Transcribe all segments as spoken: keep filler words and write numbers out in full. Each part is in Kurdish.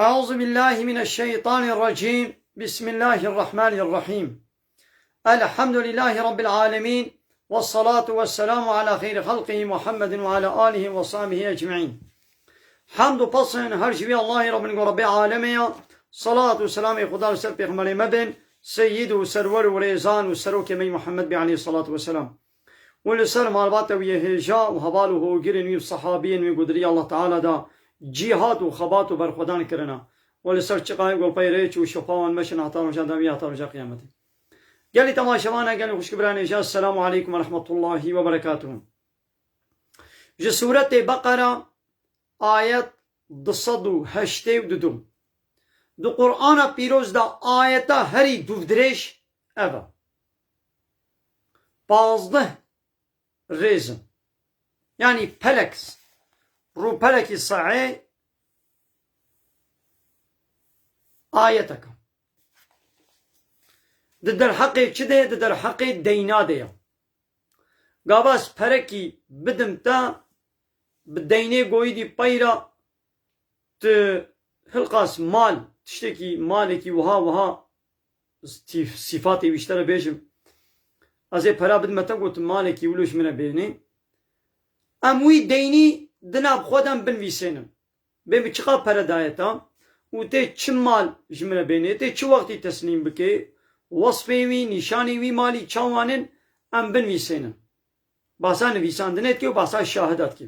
أعوذ بالله من الشيطان الرجيم. بسم الله الرحمن الرحيم. الحمد لله رب العالمين. والصلاة والسلام على خير خلقه محمد وعلى آله وصحبه أجمعين. Hamd û pesn her ji wî Allahê re bin ku Rebbê alemê ya. Salat û selamê Xuda li ser pêxemberê me bin, seyyid û serwer û rêzan û serokê me yî Muhammed bî aleyhissalatu vesselam. û li ser malbata wî yê hêja û heval û hogirên wî û sehabiyên wî ku di rêya Allah Teala de cîhat û xebat û berxwedan kirine û li ser çiqayê ku pey rêç û şefa wan meşin heta roja dawî, heta roja qiyametê. Gelî temaşevana, gelî xwişk birayên hêja, Esselamu aleykum ve rahmetullahi ve berekatuhu. Ji Sûretê Beqera ayet du sed û heştê û du. Di Qur'ana Pîroz de ayeta herî dûvdirêj ev e. Pazdeh rêz in. Yanî pelek, rûpelekî saê ayeteke. Di derheqê çi de? Di derheqê deyna de ye. Gava ez perekî bidim te, bi deynê goyî dî peyra, tu hilqas mal, tiştekî, malekî wiha wiha, tîf-, sîfatê wî ji te re bêjim. Ez ê pera bidime te, got, malekî wilo ji min re bênê. Em wî deynî di nav xwe de em binivîsênin. Bê min çiqa pere daye te û tê çi mal ji min re bênê, tê çi wextî teslîm bike, wesfê wî, nîşanê wî malî çawan in, em binivîsênin. Basa nivîsandinê dike û basa şahida dike.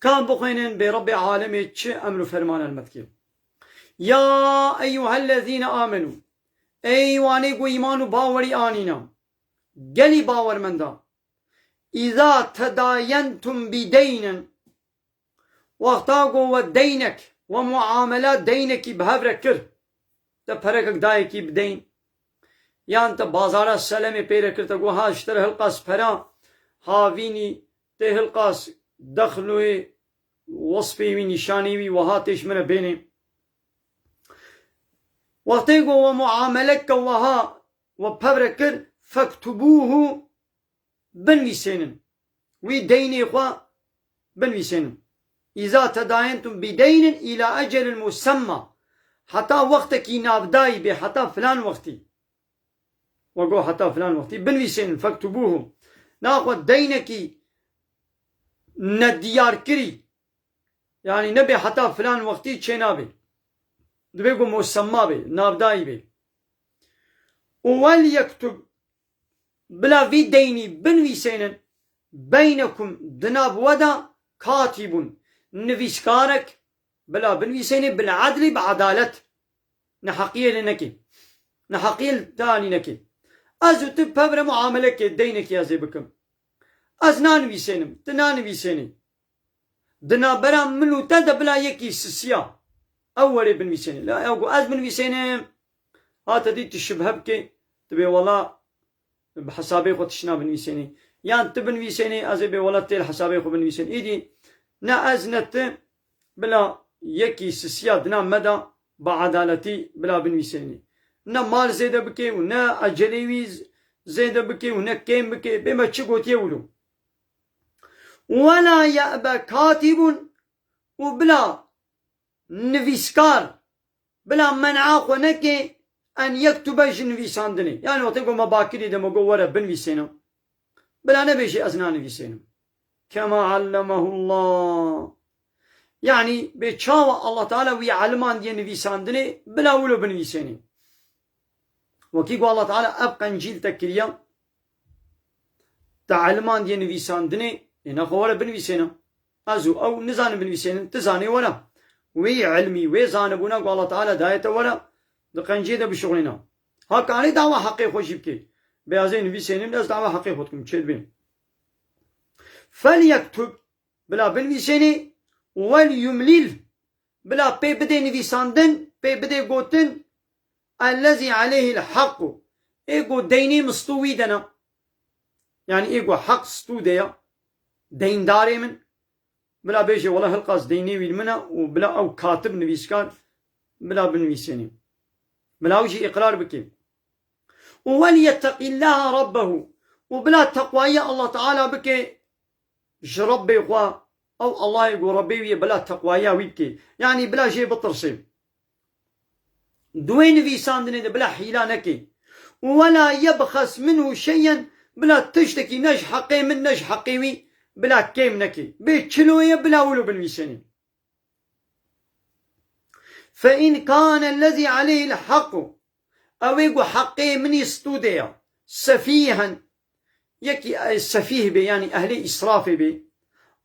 Ka em bixwînin bê Rebbê alemê çi emr û ferman li me dike. Ya eyyuhellezîne amenû. Ey wanê ku îman û bawerî anîne. Gelî bawermenda. Îza tedayentum bideynin. Wexta ku we deynek, we muamela deynekî bi hev re kir, te perekek dayekî bi deyn, yan te bazara selemê pê re kir, te got, ha ji te re hilqas pera, havînî, tê hilqas dexlûyê, wesfê wî, nîşanê wî, wiha tê ji min re bênê. Wextê ku we muameleke wiha we pev re kir, fektubûhu, binivîsênin. Wî deynê xwe binivîsênin. Îza tedayentum bideynin îla ecelin musemma. Heta wextekî navdayî bê, heta filan wextî. We got heta filan wextî. Binivîsênin, fektubûhu. Naxwe deynekî nediyarkirî, yanî nebê heta filan wextî çênabê. Dibê ku musemma bê, navdayî bê. Û wel yektub, bila vî deynî binivîsênin, beynekum, di nav we de katibun, nivîskarek, bila binivîsênê, bil edlî, bi edalet. Neheqiyê lê nekê. Neheqiyê li te alî nekê. Ez û tu pev re muamelekê deynekî ez ê bikim. Ez nanivîsênim, tu nanivîsênî. Di navbera min û te de bila yekî sisiya. Ew were binivîsênê. La ew ku ez binivîsênim, ha te dî tu şibhe bikê, tu bê wela bi hesabê xwe tişt nabinivîsênê. Yan tu binivîsênê, ez ê bê wela tê li hesabê xwe binivîsên. Îdî ne ez ne tu bila yekî sisiya di nav me de bi edaletî bila binivîsênê. Ne mal zêde bikê û ne ecelê wî z-, zêde bikê û ne kêm bikê. Bê me çi gotiye wilo. Wela ye'be katibun, û bila nivîskar, bila men'a xwe neke, en yektube, ji nivîsandinê. Yanî wextê ku me bakirî de me got were binivîsêne, bila nebêje ez nanivîsênim. Kema allemehullah. Yanî bê çawa Allah Teala wî elimandiye nivîsandinê, bila wilo binivîsênê. Wekî ku Allah Teala ev qencî li te kiriye, te elimandiye nivîsandinê, ê nexwe were binivîsêne. Ez û ew nizanin binivîsênin, tu zanê were. Wê ilmî, wê zanibûna ku Allah Teala daye te were, di qenciyê de bişuxulîne. Ha kanê dawa heqê xwe jî bikê. Bê ez ê nivîsênim, ez dawa heqê xwe dikim, çêdibê. Fel yektub, bila binivîsênê, wel yumlil, bila pê bidê nivîsandin, pê bidê gotin, ellezî aleyhil haqqu. Ê ku deynê min stû wî de ne. Yanî ê ku heq stû de ya. Deyndarê min. Bila bêje, wela hilqas deynê wî li min e û bila ew katib nivîskar, bila binivîsênê. Bila ew jî îqrar bike. Û wel yetteqillaha rabbehu. Û bila teqwayî Allah Teala bike ji Rebbê xwe, Ew Allahê ku Rebbê wî ye, bila teqwaya wî bike. Yanî bila jê bitirsê. Di wê nivîsandinê de bila hîla neke. Û wela yebxes minhu şey'en, bila tiştekî ne ji heqê min ne ji heqê wî bila kêm neke. Bê çilo ye bila wilo binivîsênê. Fe in kane lezî aleyhil haqqu, ew ê ku heqê min î stûdê ya, sefîhen, yekî, e, sefîh bê, yanî ehlê îsrafê bê,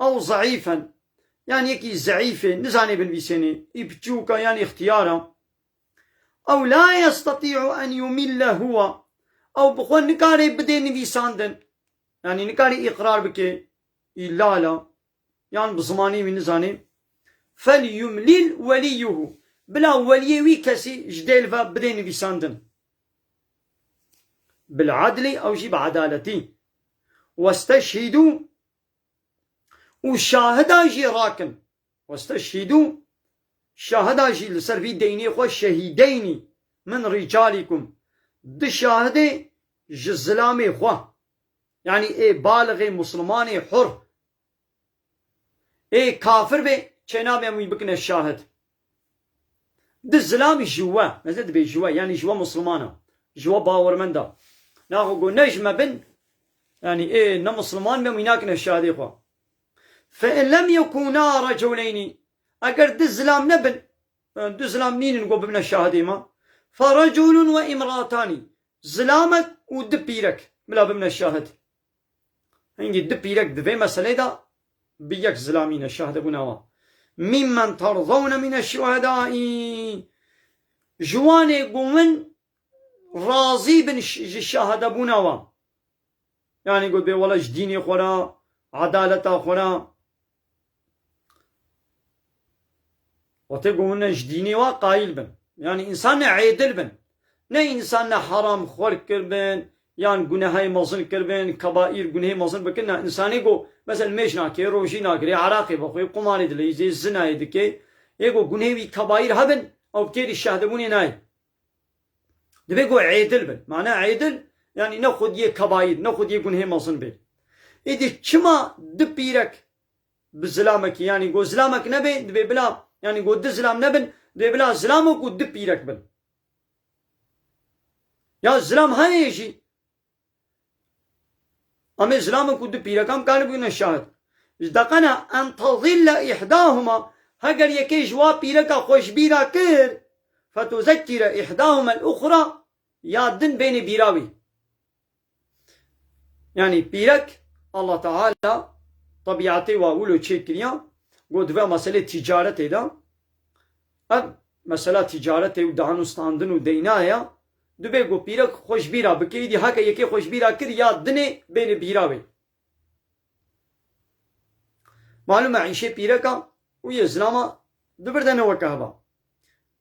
ew zeîfen, yanî yekî zeîf e, nizanê binivîsênê, î piçûk a yan îxtiyar a. Ew la yestatî'u en yumille huwa, ew bi xwe nikare bidê nivîsandin, yanî nikare îqrar bike, îlal a, yan bi zimanê wî nizanê. Fel yumlil weliyuhu. Bila weliyê wî kesî ji dê li ve bidê nivîsandin. Bil adlî, ew jî bi edaletî. Westeşhîdû, û şahida jî rakin. Westeşhîdû, şahida jî li ser vî deynê xwe şehîdeynî min rîcalîkum. Di şahidê ji zilamê xwe. Yanî ê balixê muslimanê hur. Ê kafir bê, çênabe em wî bikine şahid. Di zilam ji we, meze dibê ji we, yanî ji we musliman a, ji we bawermend a. Naxwe got ne ji me bin, yanî ê ne musliman be em wî nakine şahidê xwe. Fe in lem yekûna reculeynî, eger di zilam nebin, e, du zilam nînin ku bibine şahidê me. Fe reculun ve imratanî, zilamek û du pîrek bila bibine şahid. Hingî du pîrek di vê meselê de bi yek zilamî ne şahidebûna wan. Mimmen terzewne mine şuhedai, ji wanê ku min razî bin ş-, ji şahidebûna wan. Yanî got bê wela ji dînê xwe re, edaleta xwe re. Wextê ku hûn ne ji dînê wa qayîl bin. Yanî însan ne êdil bin. Ne însan ne heram xwer kiribin, yan gunehayê mezin kiribin, kebaîr gunehê mezin bikin. Ne, însanê ku, mesela mêj nake, rojî nagirê, eraqê vexwê, qumarê dileyîzê, zinayê dike. Ê ku gunehê wî kebaîr hebin, ew bi kêrî şahdebûnê nayê. Divê ku êdil bin. Mane êdil, yanî ne xwediyê kebaîr, ne xwediyê gunehê mezin bê. Êdî çima du pîrek bi zilamekî, yanî ku zilamek nebe, divê bila, yanî ku du zilam nebin, divê bila zilamek û du pîrek bin. Ya zilam heye jî. Em ê zilamek û du pîrekan bikaribûne şahid. Ji deqena en tezille îhdahuma, heger yekê ji wa pîreka xwe ji bîra kir, fetuzekkire îhdahuma el-uxra, ya din bêne bîra wî. Yanî pîrek, Allah Teala tebiatê wa wilo çêkiriya, got di vê meselê tîcaretê de, ev mesela tîcaretê û dan û standin û deyna ya, dibê got pîrek xwe ji bîra bike, îdî heke yekê xwe ji bîra kir ya dinê bêne bîra wê. Malum e îşê pîreka û yê zilama di vir de ne weke heva.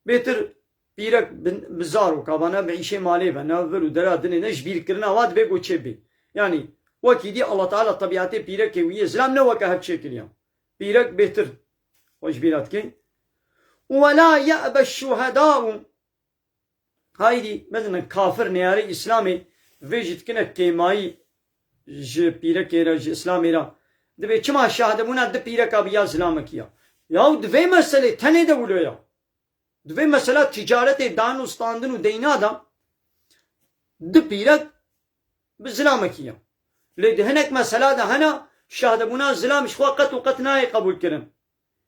Bêtir pîrek bi, bi zaroka ve ne bi îşê malê ve ne vir û dera dinê ne ji bîrkirina wa dibê ku çê bê. Yanî wekî dî Allah Teala tebiatê pîrekê û yê zilam ne weke hev çêkiriya. Pîrek bêtir xwe ji bîra dike. Û we la ye'be şuheda'u. Haydî, mezin kafir neyarê Îslamê, vê jî dikine kêmayî ji pîrekê re, ji Îslamê re. Dibê çima şahidebûna du pîreka bi ya zilamekî ya? Yaw di vê meselê tenê de wilo ya. Di vê mesela tîcaretê, dan û standin û deyna de du pîrek bi zilamekî ya. Lê di hinek mesela de hene şahidebûna zilam ji xwe qet û qet nayê qebûlkirin.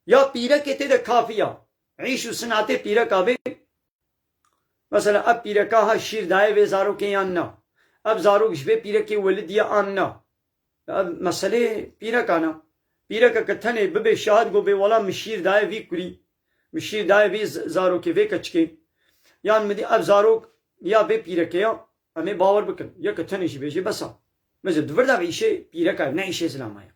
Ya pîrekê tê de kafî ya. Îş û sinatê pîreka vê. Mesela ev pîreka ha şîr daye vê zarokê yan na. Ev zarok ji vê pîrekê welid ye an na. Ev meselê pîrekan e. Pîrekeke tenê bibe şahid got bê wela min şîr daye vî kurî. Min şîr daye vî z-, zarokê vê keçikê. Yan min dî ev zarok ya vê pîrekê ya. Em ê bawer bikin. Yeke tenê jî bêjê bes e. Mezin di vir de îşê pîreka ne îşê zilama ye.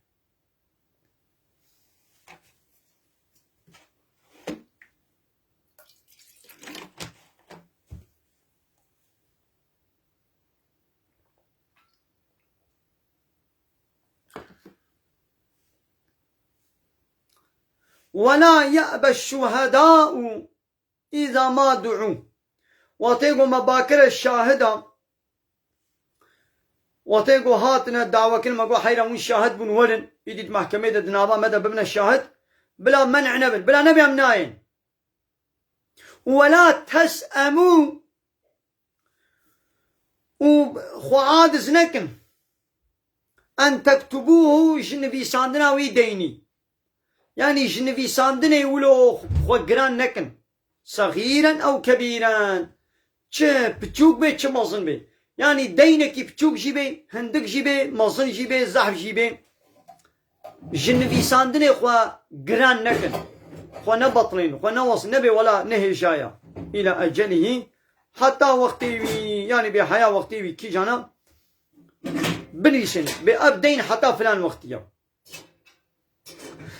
ولا يأبى الشهداء إذا ما دعوا. Wextê ku me bakire şahida, Wextê ku hatine dawe kirin, me got, heyra hûn şahid bûn, werin, îdî di mehkemê de di nava me de bibine şahid, bila men'e nebin, bila nebê em nayên. Û wela tes'emû, û xwe aciz nekin. En tektubûhu, ji nivîsandina wî deynî. Yanî ji nivîsandinê wilo xwe giran nekin. Sexîren ew kebîren. Çi piçûk bê, çi mezin bê. Yanî deynekî piçûk jî bê, hindik jî bê, mezin jî bê, zehf jî bê. Ji nivîsandinê xwe giran nekin. Xwe nebetilên, xwe newes, nebê wela nehêjaya. Îla ecelihî, heta wextê wî, yanî bê heya wextê wî kîjana binivîsên. Bê ev deyn heta filan wextî ya.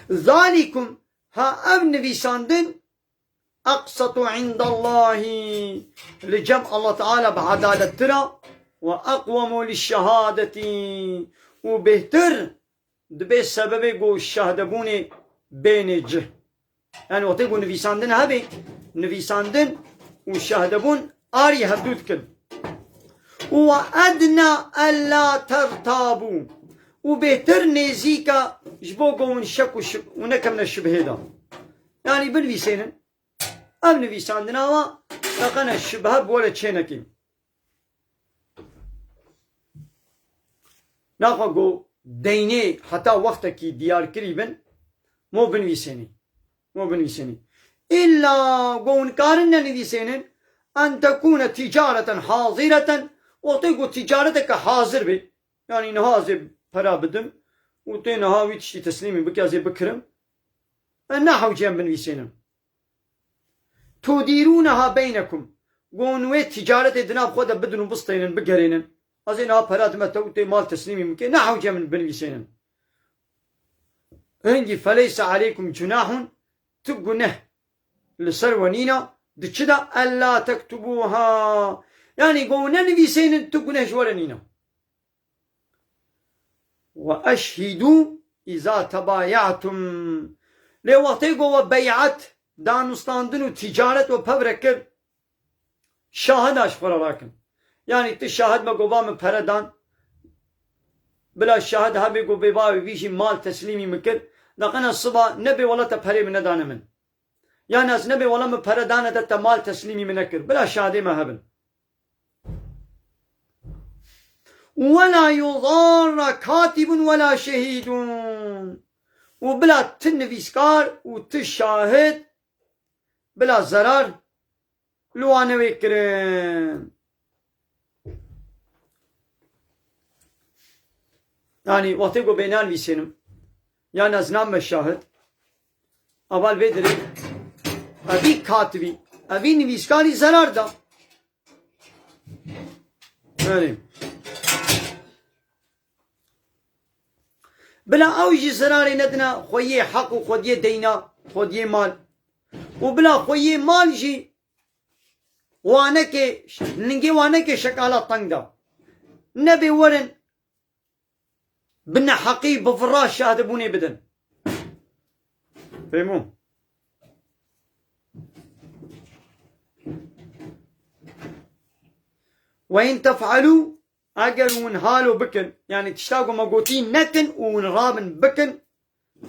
Zalikum, ha ev nivîsandin, eqsetu indallahî, li cem Allah Teala bi edalettir a, ve eqwemu lişşehadetî, û bêhtir dibe sebebê ku şahdebûnê bênê cih. Yani wextê ku nivîsandin hebê, nivîsandin û şahdebûn arî hevdû dikin. Û edna ella tertabû. Û bêhtir nêzîka ji bo ku hûn şek û şib-, û nekevne şibhê de. Yani binivîsênin. Ev nivîsandina wa, teqene şibhe bi we re çênekî. Naxwe ku deynê heta wextekî diyarkirî bin, mo binivîsênî. Mo binivîsênî. Îlla ku hûn karin nenivîsênin, en tekûne tîcareten hazîreten, wextê ku tîcareteke hazir bê, yanî niha ez ê pera bidim û tê niha wî tiştî teslîmî bike, ez ê bikirim. E, ne hewce em binivîsênin. Tudîrûneha beynekum. Gon wê tîcaretê di nav xwe de bidin û bistênin, bigerênin. Ez ê niha pera dime te û tê mal teslîmî bike. Ne hewce min binivîsênin. Hingî feleyse aleykum cunahun, tu guneh li ser we nîna, di çi de, ella tektubûha. Yanî gon nenivîsênin, tu guneh ji we re nîna. Ve eşhidû îza tebayatum. Lê wextê ku we bey'et, danûstandin û tîcaret we pev re kir, şahida ji xwe re rakin. Yanî tu şahid me ku va min pere dan, bila şahid hebê ku bê bavê vî jî mal teslîmî min kir, deqena siba nebê wela te perê min nedane min. Yan ez nebê wela min pere dane te, te mal teslîmî min nekir. Bila şahidê me hebin. Wela yudarra katibun wela şehîdun. Û bila ti nivîskar û ti şahid bila zerar li wan newê kirin. Yanî wextê ku bê nanivîsênim, yan ez nabime şahid, eva li vê dirê evî katibî, evî nivîskarî zerar da. Yanî bila ew jî zerarê nedine xweyê heq û xwediyê deyna, xwediyê mal. Û bila xweyê mal jî wanekê, ningê wanekê şekala teng da. Nebê werin bi neheqî, bi vira şahdebûnê bidin. Fehmû? Ve in tef'alû, eger hûn halo bikin, yanî tişta ku me gotî nekin û hûn rabin bikin,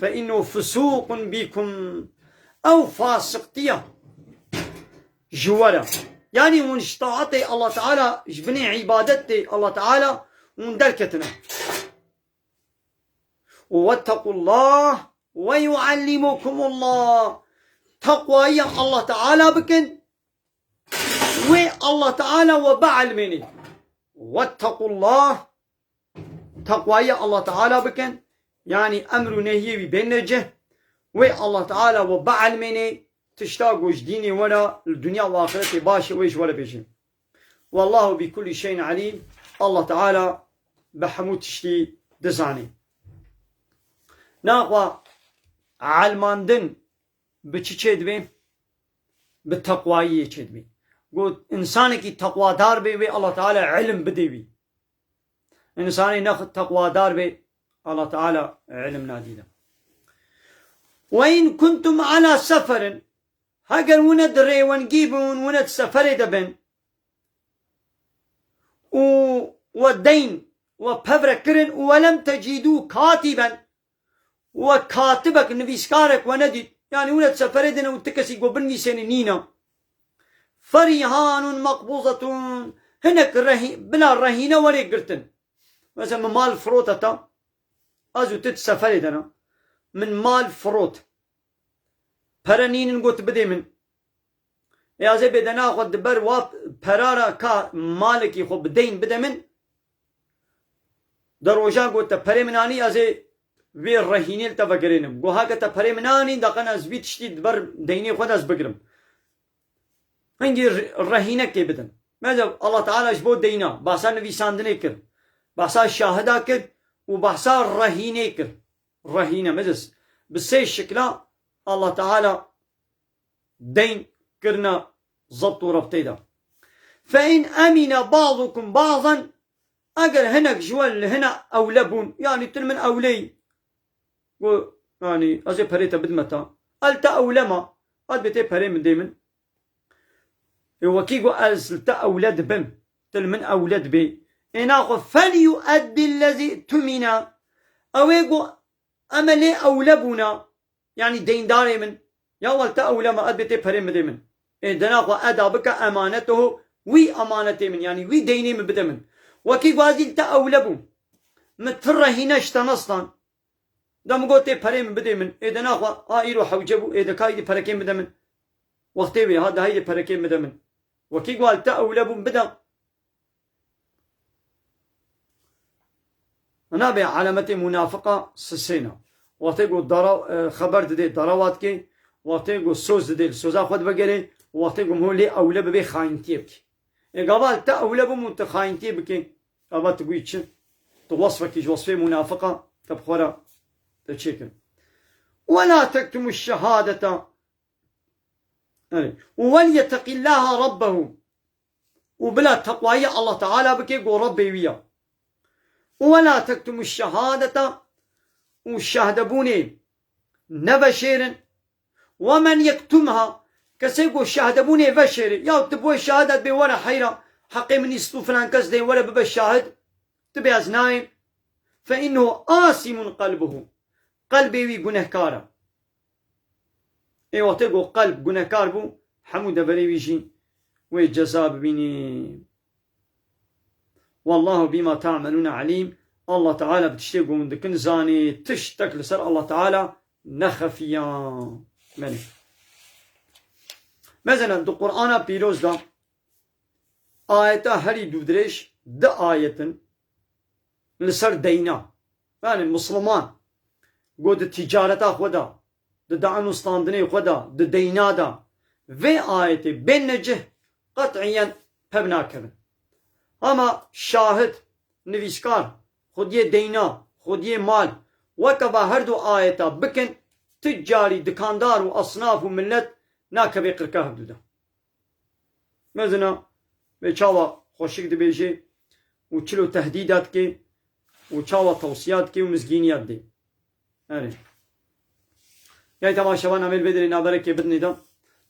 fe innehu fusûqun bîkum. Ew fasiqtiya ji we re. Yanî hûn ji taetê Allah Teala, ji binê îbadetê Allah Teala hûn derketine. Û wettequllah ve yuallimukumullah. Teqwayî Allah Teala bikin. Wê Allah Teala we bielmênê. Wettequllah. Teqwayî Allah Teala bikin. Yanî emr û nehiyê wî bên necih. Wê Allah Teala we bielmênê tişta ku ji dînê we re li dinya û axiretê baş e, wê ji we re bêje. Wallahu bi kulli şeyin alîm. Allah Teala bi hemû tiştî dizane. Naxwe elmandin bi çi çêdibê? Bi teqwayiyê çêdibê. Got, insanekî teqwadar bê, wê Allah Teala ilim bidê wî. Însanê ne teqwadar bê, Allah Teala ilim nadî de. Ve in kuntum ala seferin, heger wine di rêwengî bin, wine di seferê de bin, û we deyn we pevre kirin û we lem tecîdû katîben, we katibek, nivîskarek we nedît. Yanî hûn ê di seferê de ne û ti kesî ku binivîsêne nîne. Ferîhanun meqbûzetun, hinek rehî-, bila rehîne werê girtin. Mesela min mal firot heta, ez û ti di seferê de ne. Min mal firot. Pere nînin got bidê min. Ê ez ê bêdena xwe di ber wa pera re ka malekî xwe bi deyn bide min. De rojan got te perê min anî ez ê vê rehînê li te vegerênim. Got heke te perê min anî deqen ez vî tiştî di ber deynê xwe de ez bigirim. Hingî re-, rehînekê bidin. Mesela Allah Teala ji bo deyna, behsa nivîsandinê kir. Behsa şahida kir û behsa rehînê kir. Rehîne, meclis. Bi sê şikla Allah Teala deyn kirine zebt û rebtê de. Fe in emîne ba'dukum ba'dan, eger hinek ji we li hine ewle bûn, yanî tu li min ewleyî, got, yanî ez ê perê te bidime ta. El te ewlema, ez bê tê perê min dê min. Ê wekî got ez li te ewle dibim, tu li min ewle dibê. Ê naxwe, "Fel yu'eddi lezî tumîna." Ew ê got, "Em e lê ewle bûna, yanî deyndarê min. Ya wel te ewle me, ez bê tê perê min bidê min." Ê dena xwe eda bike emanetehu, wî emanetê min, yanî wî deynê min bide min. Wekî got ez î li te ewle bûm. Min ti rehîne ji te nestan. De min got tê perê min bidê min. Ê dena xwe, a îro hewce bû, ê de ka îdî perekê min bide min. Wextê wê, ha de heydê perekê min bide min. Wekî got te ewle bûm bide. Nabe alametê munafiqa sisêna. Wextê ku dara, e, xeber didê, dara wa dikê, wextê ku soz didê, li soza xwe divegerê, wextê ku hûn lê ewle bibê xayintiyê bikê. Ê gava te ewle bûm û tu xayintiyê bikê. Gava tu guyî çi? Tu wasfekî ji wasfê munafiqa te bi xwe re te çêkir. Wela tektumu şehadeta. Erê. Û welyeteqillaha rabbehu. Û bila teqwayî Allah Teala bike, go Rabbê wî ya. Û wela tektumu şehadeta, û şahdebûnê neveşêrin. Ve men yektumha, kesê ku şahdebûnê veşêrê, ya tu bo şahidet bê were heyra, heqê min îst û filan kes dê were bibe şahid, tu bê ez nayêm. Fe innehu asimun qalbuhu. Qelbê wî gunehkar e. Ê wextê ku qelb gunehkar bû, hemû deverê wî jî wê ceza bibînî. Wallahu bima ta'melûne alîm. Allah Teala bi tiştê ku hûn dikin zanî, tiştek li ser Allah Teala nexefiya. Belê. Mesela di Qur'ana Pîroz de ayeta herî dûvdirêj di ayetin li ser deyna. Yani Musliman go di ticareta xwe de, di danûstandinê xwe de, di deyna de vê ayetê bên necih qet'iyen pev nakevin. Ama şahid, nivîskar, xwediyê deyna, xwediyê mal, wekeva her du ayeta bikin, tu carî dikandar û esnaf û millet nakevê qirka hevdû de. Mezina vê çawa xweşik dibêjê û çilo tehdîda dikê û çawa tewsiya dikê û mizgîniya didê. Erê. Gel temaşevan, em ê li vê derê naverekê bidinê de.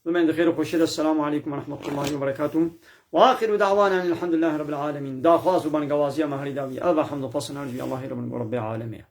Bimên di xêr û xweşê de. Selamu aleykum ve rahmetullahi ve berekatuhu. Ve axiru da'wana enil hamdulillahi rabbil alemin. Daxwaz û bangewaziya me herî dawî. Ev e hemd û pes û nerj wî Allahê Rabbin û Rabbê alemê.